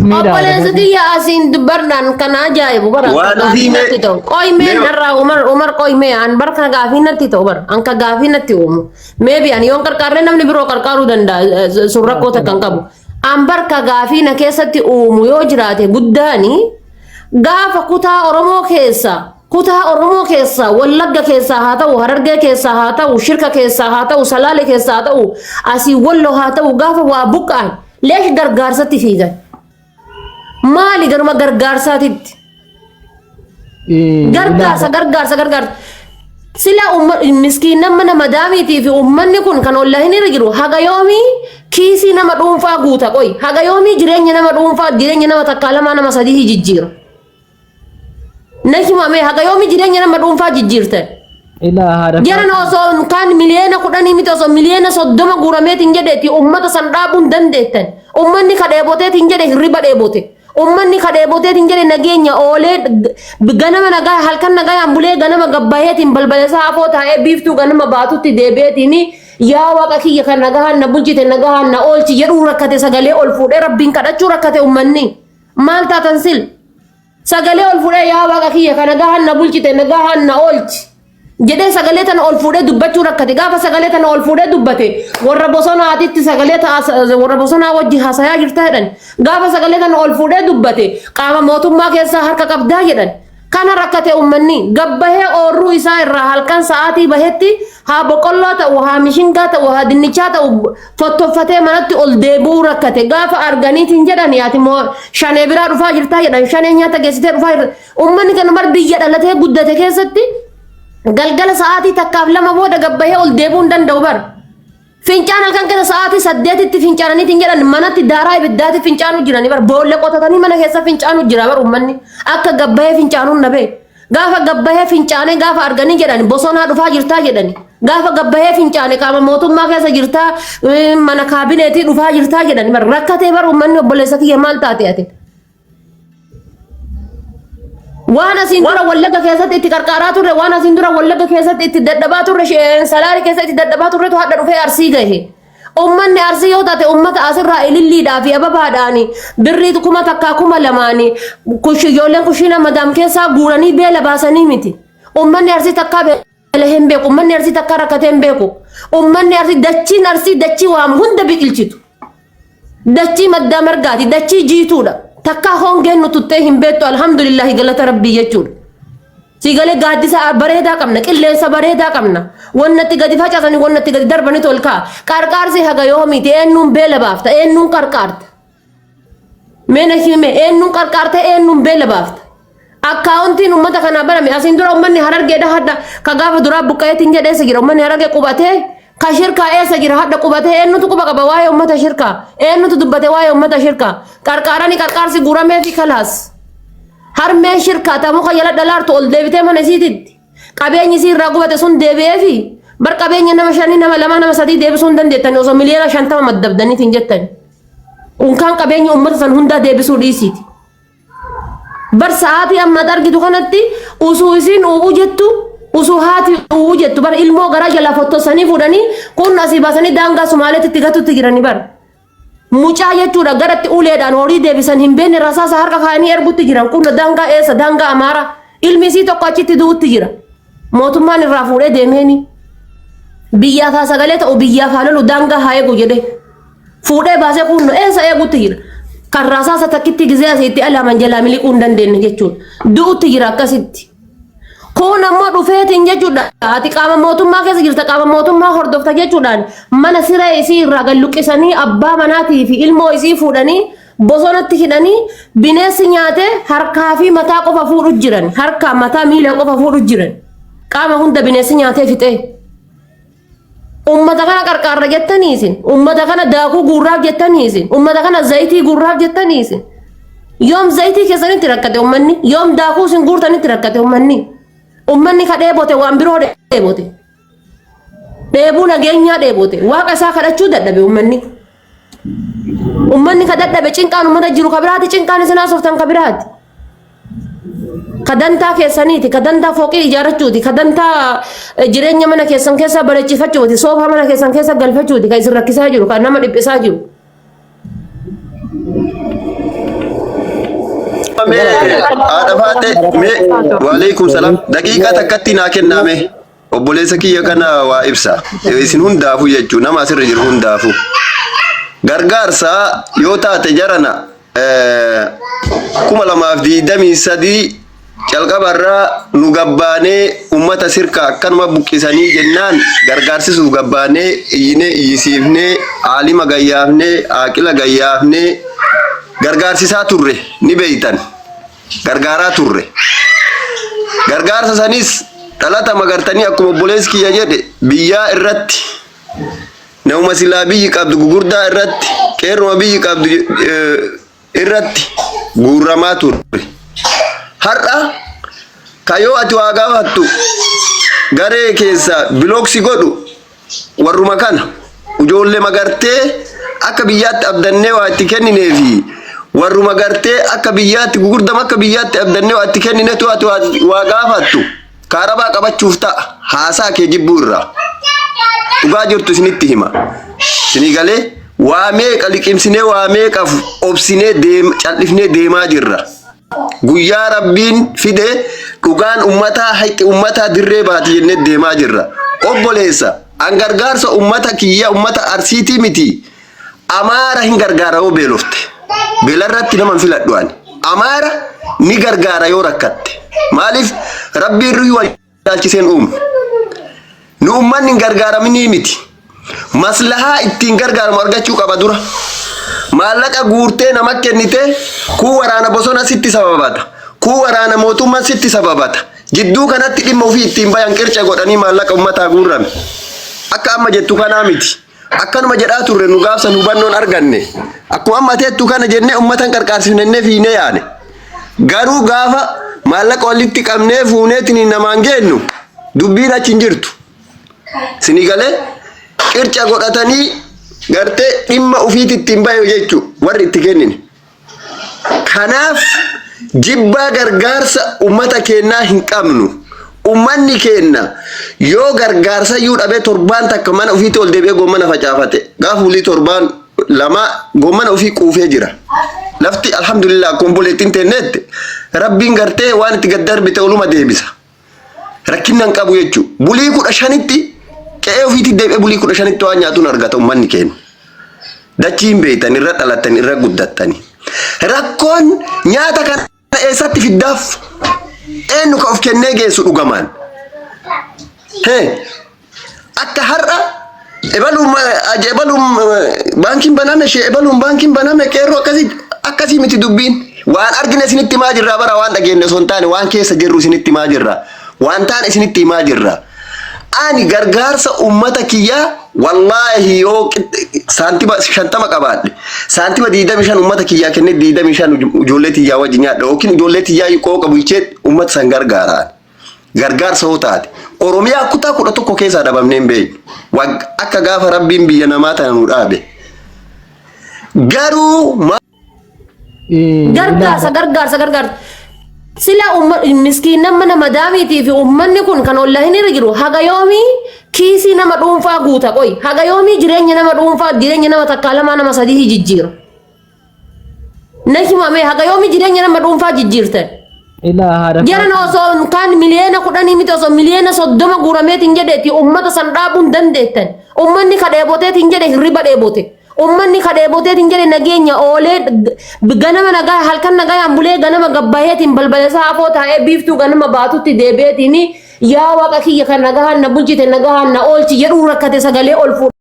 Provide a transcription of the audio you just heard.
Miidhaa Obboleessa kiyya asiin dubbardhaan kan ajaa'ibu bara akka Waan ofii gaafii mee natti ta'u. Qoy mee mee narraa Umar Umar qoy mee an bar kana gaafii natti ta'u bara an ka gaafii natti uumu. Maybe an yoon qarqaarree namni biroo qarqaaruu danda'a sun rakkoo takka hin qabu. An bar ka gaafii na keessatti uumu yoo jiraate guddaani gaafa kutaa Oromoo keessa kutaa Oromoo keessa Wallagga keessaa haa ta'u Harargee keessaa haa ta'u Shirka keessaa haa ta'u Salaale keessaa haa ta'u asii Walloo haa ta'u gaafa waa buqqa'an leesh gargaarsatti fiigan. Maali garuma gargaarsaatitti? Gargaarsa gargaarsa gargaarsa. Sila miskiin mana madaamiitii fi uummanni kun kan ollaa hin irra jiru haga yoomii kiisii nama dhuunfaa guuta qoy haga yoomii jireenya nama dhuunfaa jireenya nama takkaa lamaa nama sadii jijjiira. Na himame haga yoomii jireenya nama dhuunfaa jijjiirtan. Ilaa haadha Jaran osoo kan miliyoona 10 miti osoo miliyoona 30 guurameetiin jedheeti uummata san dhaabuu hin dandeettan. Uummanni ka dheeboteetiin jedhe hirriba dheebote. Uummanni ka dheeboteetiin jedhe nageenya oolee ganama nagaa halkan nagayaan bulee ganama gabbaheetiin balbala isaa afoo taa'ee biiftuu ganama baatutti deebi'eetiin yaa waaqa kiyya kan nagahaan na bulchite nagahaan na oolchi jedhuu rakkate sagalee ol fuudhee rabbiin kadhachuu rakkate uummanni. Maal taatan sil? Sagalee ol fuudhee yaa waaqa kiyya ka nagahaan na bulchite nagahaan na oolchi jedhee sagalee tana ol fuudhee dubbachuu rakkate. Gaafa sagalee tana ol fuudhee dubbate warra bosonaatitti sagalee ta'a warra bosonaa wajji haasayaa jirta jedhan. Gaafa sagalee tana ol fuudhee dubbate qaama mootummaa keessaa harka qabdaa jedhan. Kana rakkate uummanni gabbahee oorruu isaa irraa halkan sa'aatii bahetti haa boqqolloo ta'u haa mishingaa ta'u haa dinnichaa ta'u fottoffatee manatti ol deebi'uu rakkate gaafa arganiitiin jedhan ati moo shanee biraa dhufaa jirtaa jedhan shanee nyaata geessitee dhufaa jirta uummanni kan bar biyya dhalatee guddate keessatti galgala sa'aatii takkaaf lama booda gabbahee ol deebi'uu hin danda'u bara. Fincaan halkan keessa sa'aatii 8tti fincaananiitiin jedhan manatti daaraa ibiddaatti fincaanuu jiranii bar boolla qotatanii mana keessa fincaanuu jira bar uummanni akka gabbahee fincaanuun nabee gaafa gabbahee fincaanee gaafa arganii jedhan bosonaa dhufaa jirtaa jedhani gaafa gabbahee fincaane qaama mootummaa keessa jirtaa mana kaabineetii dhufaa jirtaa jedhani bar rakkatee bar uummanni obboleessa kiyya maal taate ati. Waan asiin dura Wallagga keessatti itti qarqaaraa turre, waan asiin dura Wallagga keessatti itti dadhabaa turre, Salaale keessatti itti dadhabaa turretu hadha dhufee Arsii gahe. Uummanni Arsii yoo taate uummata asirraa ililliidhaa fi ababaadhaan birrii 1000 2000 ijoolleen kushiina madaam keessaa guuranii beela baasanii miti. Uummanni Arsii takkaa beela hin beeku. Uummanni Arsii takkaa rakkatee hin beeku. Uummanni Arsii dachiin Arsii dachii waan hunda biqilchitu. Dachii maddaa margaati, dachii jiituudha. Takkaa hongeen nu tuttee hin beektu alhamdulillahi galata rabbii jechuudha. Siigalee gaaddisa bareedaa qabna, qilleensa bareedaa qabna. Wannatti gadi facaasanii wannatti gadi darbanitu ol ka'a. Qarqaarsi haga yoomiiti eenyuun beela baafta, eenyuun qarqaarta. Mee na hime eenyuun qarqaarta eenyuun beela baafta. Akkaawuntiin uummata kanaa baname asiin dura uummanni harargeedha hadha ka gaafa duraa buqqa'eetiin jedhe eessa jira uummanni harargee qubatee ka shirkaa eessa jira hadha qubatee eenyutu quba qaba waa'ee uummata shirkaa eenyutu dubbate waa'ee uummata shirkaa qarqaaranii qarqaarsi guuramee fi kalaas harmeen shirkaa ta muka jala dhalaartu ol deebitee mana isiititti qabeenyi isii irraa gubate sun deebi'ee fi bar qabeenya nama shanii nama lamaa nama sadii deebisuu hin dandeettani osoo miliyoona 50 maddabdaniitiin jettani unkaan qabeenya uummata san hundaa deebisuu dhiisiiti. Bar sa'aatii amma ati argitu kanatti usuu isiin u'u jettu usuu haati u'u jettu bar ilmoo garaa jalaa fottosanii fuudhanii kun asii baasanii daangaa Sumaaleetti itti gatutti jiranii bar. Mucaa jechuudha garatti uleedhaan horii deebisan hin beekne rasaasa harka kaayanii ergutti jiran kun daangaa eessa daangaa Amaaraa ilmi isii tokko achitti du'utti jira. Mootummaan irraa fuudhee deemeeni. Biyyaaf haa sagalee ta'u biyyaaf haa lolu daangaa haa eegu jedhee. Fuudhee baasee kunno eessa eegutti jira. Kan rasaasa takkitti gizee asii itti alaaman jalaa miliquu hin dandeenye jechuudha. Du'utti jira akkasitti. Kun ammoo dhufeetiin jechuudha. Ati qaama mootummaa keessa jirta qaama mootummaa hordofta jechuudhaan mana siree isii irraa gad luqqisanii abbaa manaatii fi ilmoo isii fuudhanii bosonatti hidhanii bineensi nyaatee harkaa fi mataa qofa fuudhu jiran. Harkaa mataa miila qofa fuudhu jiran. Qaama hunda bineensi nyaatee fixee. Ummata kana qarqaarra jettanii isin. Ummata kana daakuu guurraaf jettanii isin. Ummata kana zayitii guurraaf jettanii isin. Yoom zayitii keessanitti rakkate ummanni? Yoom daakuu isin guurtanitti rakkate ummanni? Ummanni ka dheebote waan biroo dheebote. Dheebuu nageenyaa dheebote. Waaqa isaa kadhachuu dadhabe ummanni. Ummanni ka dadhabe cinqaan ummata jiru ka biraati cinqaan isin haasoftan ka biraati. Ka dantaa keessaniiti, ka dantaa fooqii ijaarrachuuti, ka dantaa jireenya mana keessan keessa bareechifachuuti, soofaa mana keessan keessa galfachuuti, ka isin rakkisaa jiru, ka nama dhiphisaa jiru. Mee haadha faate mee waalaikum salaam daqiiqaa takkatti naa kennaa mee obboleessa kiyya kana waa ibsa isin hundaafuu jechuu nama asirra jiru hundaafuu gargaarsa yoo taate jarana 2023 calqabarraa nu gabbaanee ummata sirka akkanuma buqqisanii jennaan gargaarsisuuf gabbaanee iyyinee iyyisiifnee aalima gayyaafnee aaqila gayyaafnee gargaarsisaa turre ni beeytan gargaaraa turre gargaarsa sanis dhalata magartanii akkuma obboleessi kiyya jedhe biyyaa irratti namuma silaa biyyi qabdu gugurdaa irratti qeerruma biyyi qabdu irratti guurramaa turre. Har'a kayoo ati waa gaafattu garee keessa bilooksi godhu warruma kana ijoollee magartee akka biyyaatti abdannee waa itti kenninee fi warruma gartee akka biyyaatti gugurdama akka biyyaatti abdannee waa itti kenninetu ati waa gaafattu kaarabaa qabachuuf ta'a haasaa kee jibbuu irraa. Dhugaa jirtu isinitti hima. Isinii galee waa meeqa liqimsinee waa meeqa obsinee deem cal'ifnee deemaa jirra. Guyyaa Rabbiin fide dhugaan ummataa haqi ummataa dirree baati jennee deemaa jirra. Obboleessa an gargaarsa ummata kiyya ummata Arsiitii miti. Amaara hin gargaara yoo beelofte. Beelarratti nama hin filadhu ani. Amaara ni gargaara yoo rakkatte. Maaliif Rabbiin ruhii wal ilaalchiseen uume. Nu ummanni hin gargaaraminii miti. Maslahaa ittiin gargaaramu argachuu qaba dura. Maallaqa guurtee nama kennite kuu waraana bosona sitti sababata. Kuu waraana mootummaa sitti sababata. Jidduu kanatti dhimma ofii ittiin bayan qirca godhanii maallaqa ummataa guurrame. Akka amma jettu kanaa miti. Akkanuma jedhaa turre nu gaafsan hubannoon arganne. Akkuma amma teettu kana jennee ummatan qarqaarsifne jennee fiinee yaane. Garuu gaafa maallaqa walitti qabnee fuuneetiin namaan geennu dubbiin achi hin jirtu. Sinii galee qirca godhatanii gartee dhimma ofiitti ittiin bahe jechuu warri itti kennine. Kanaaf jibbaa gargaarsa ummata keennaa hin qabnu. Ummanni keenna yoo gargaarsa iyyuu dhabee torbaan takka mana ofiitti ol deebi'ee goommana facaafate gaafa bulii torbaan lama goommana ofii quufee jira. Lafti alhamdulillah akkuma obboleettiin teenneetti rabbiin gartee waan itti gad darbite oluma deebisa. Rakkinna hin qabu jechuudha. Bulii 15tti qe'ee ofiitti deebi'ee bulii 15tti waan nyaatuun argata ummanni keenya. Dachii hin beektan irra dhalattan irra guddattani. Rakkoon nyaata kana eessatti fiddaaf? Eenyu ka of kennee geessu dhugamaan? Hee akka har'a ebaluun ebaluun baankiin baname ishee ebaluun baankiin baname qeerroo akkasii akkasii miti dubbiin. Waan argine isinitti himaa jirra bara waan dhageenye osoo hin taane waan keessa jirru isinitti himaa jirra. Waan taane isinitti himaa jirra. Ani gargaarsa ummata kiyyaa wallaahi yoo saantima 50 qabaadhe saantima 25 ummata kiyyaa kennee 25 ijoollee tiyyaa wajji nyaadha yookiin ijoollee tiyyaa qooqa bulchee ummata san gargaaraan. Gargaarsa hoo taate Oromiyaa kutaa 11 keessaa dhabamnee hin beeknu. Akka gaafa rabbiin biyya namaa tana nu dhaabe. Garuu Gargaarsa gargaarsa gargaarsa. Sila miskiin mana madaamiitii fi uummanni kun kan ollaa hin irra jiru haga yoomii kiisii nama dhuunfaa guuta qoy haga yoomii jireenya nama dhuunfaa jireenya nama takkaa lamaa nama sadii jijjiira. Na himame haga yoomii jireenya nama dhuunfaa jijjiirtan. Ilaa haadha Jaran osoo kaan 10 miliyoona miti osoo 30 miliyoona guurameetiin jedheeti uummata san dhaabuun dandeettan. Uummanni ka dheeboteetiin jedhe hirriba dheebote. Uummanni ka dheeboteetiin jedhe nageenya oolee ganama nagaa halkan nagayaan bulee ganama gabbaheetiin balbala isaa afoo taa'ee biiftuu ganama baatutti deebi'eetiin yaa waaqa kiyya kan nagahaan na bulchite nagahaan na oolchi jedhuu rakkate sagalee ol fuudhe.